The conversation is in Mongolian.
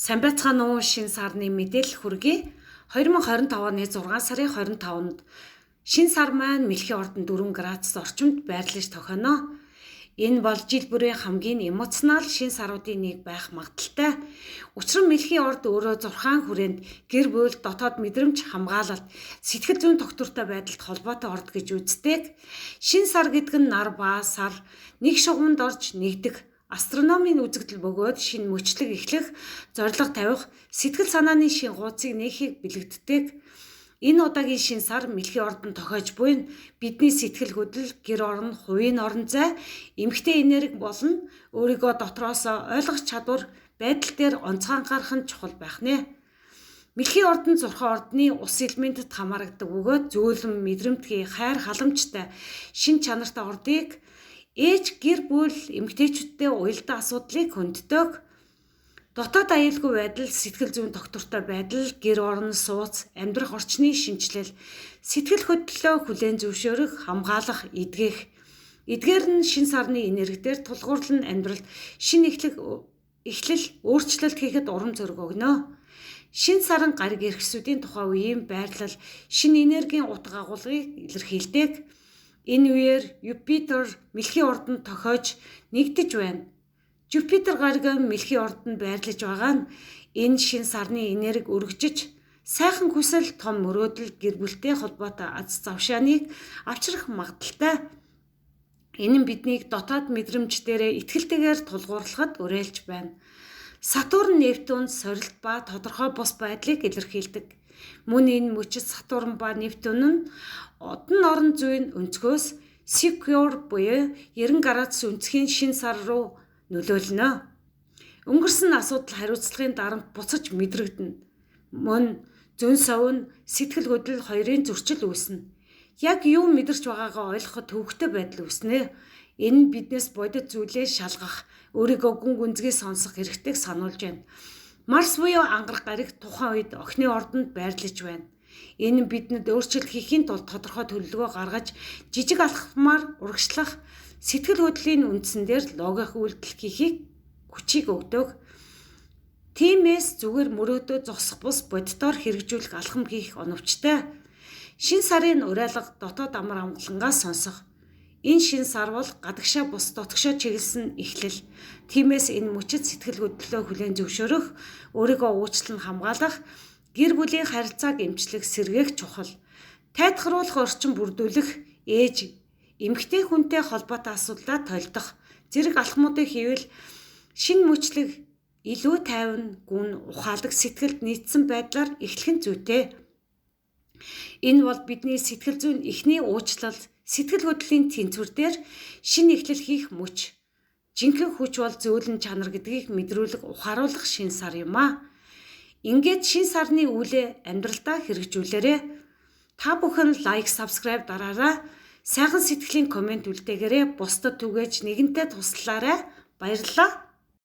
Сайн байцгаана уу, шинэ сарны мэдээлэл хүргэе. 2025 оны 6 сарын 25-нд шинэ сар маань Мэлхийн ордон 4 градус орчимд байрлаж тохино. Энэ бол жил бүрийн хамгийн эмоционал шинэ саруудын нэг байх магадлалтай. Учир нь Мэлхийн орд өөрөө зурхаан хүрээнд гэр бүл, дотоод мэдрэмж хамгаалалт, сэтгэл зүйн тогтвортой байдалд холбоотой орд гэж үздэг. Шинэ сар гэдэг нь нар ба сар нэг шугамд орж нэгдэх астрономийн үзэгдэл бөгөөд шинэ мөчлөг эхлэх, зорилго тавих, сэтгэл санааны шинэ гууцыг нээхийг бэлэгддэг. Энэ удаагийн шинэ сар Мэлхийн ордон тохиож буй нь бидний сэтгэл хөдлөл, гэр орон, хувийн орон зай, эмэгтэй энерги болон өөрийгөө дотроос ойлгох чадвар байдал дээр онцгой анхаарах нь чухал байх нэ. Мэлхийн ордон зурхаан ордны ус элементэд хамаарагддаг бөгөөд зөөлөн, мэдрэмтгий, хайр халамжтай, шин чанартай ордыг ээж, гэр бүл, эмэгтэйчүүдтэй уялдаа асуудлыг хөнддөг. Дотоод аюулгүй байдал, сэтгэл зүйн тогтвортой байдал, гэр орон, сууц, амьдрах орчны шинэчлэл, сэтгэл хөдлөлөө хүлээн зөвшөөрөх, хамгаалах, эдгэх. Эдгээр нь шинэ сарны энергиээр тулгуурлан амьдралд шинэ эхлэл, өөрчлөлт хийхэд урам зориг өгнө. Шинэ сарын гариг эрхсүүдийн тухай үеийн байрлал шинэ энергийн утга агуулгыг илэрхийлдэг. Энэ үеэр Юпитер Мэлхийн ордонд тохиож нэгдэж байна. Юпитер гариг Мэлхийн ордонд байрлаж байгаа нь энэ шинэ сарны энерги өргөжиж, сайхан хүсэл, том мөрөөдөл, гэр бүлтэй холбоотой аз завшааныг авчрах магадлалтай. Энэ нь биднийг дотоод мэдрэмж дээрээ итгэлтэйгээр тулгуурлахад уриалж байна. Сатурн, Нептун сорилт ба тодорхой бус байдлыг илэрхийлдэг. Мөн энэ мөчид Сатурн ба Нептун нь одон орон зүйн өнцгөөс secure буюу 90 градус өнцгийн шинэ сар руу нөлөөлнө. Өнгөрсөн асуудал хариуцлагын дарамт буцаж мэдрэгдэнэ. Мөн зөн совин, сэтгэл хөдлөл хоёрын зөрчил үүснэ. Яг юу мэдэрч байгаагаа ойлгоход төвөгтэй байдал үүснэ. Энэ нь биднээс бодит зүйлээ шалгах, өөрийгөө гүн гүнзгий сонсох хэрэгтэй сануулж байна. Марс буюу ангараг гариг тухайн үед охины ордонд байрлаж байна. Энэ нь бидэнд өөрчлөлт хийхийн тулд тодорхой төлөвлөгөө гаргаж, жижиг алхмаар урагшлах, сэтгэл хөдлөлийн үндсэн дээр логик үйлдэл хийхийг хүчийг өгдөг. Тиймээс зүгээр мөрөөдөө зогсох бус бодитоор хэрэгжүүлэх алхам хийх оновчтой. Шинэ сарын уриалга дотоод амар амгалангаас сонсох. Энэ шинэ сар бол гадагшаа бус дотгошоо чиглэсэн эхлэл. Тиймээс энэ мөчид сэтгэл хөдлөлөө хүлээн зөвшөөрөх, өөрийгөө уучлан хамгаалах, гэр бүлийн харилцааг эмчлэх, сэргээх чухал. Тайтгаруулах орчин бүрдүүлэх, ээж, эмэгтэй хүнтэй холбоотой асуудлаа толдох зэрэг алхмуудыг хийвэл шинэ мөчлөг илүү тайван, гүн, ухаалаг сэтгэлд нийцсэн байдлаар эхлэх нь зүйтэй. Энэ бол бидний сэтгэл зүйн эхний уучлал, сэтгэл хөдлөлийн тэнцвэр дээр шинэ эхлэл хийх мөч. Жинхэнэ хүч бол зөөлөн чанар гэдгийг мэдрүүлэх, ухааруулах шинэ сар юм аа. Ингээд шинэ сарны үүлээ амьдралдаа хэрэгжүүлээрэй. Та бүхэн лайк, subscribe дараарай. Сайхан сэтгэлийн коммент үлдээгээрэй. Бусдад түгээж нэгэнтээ туслаарай. Баярлалаа.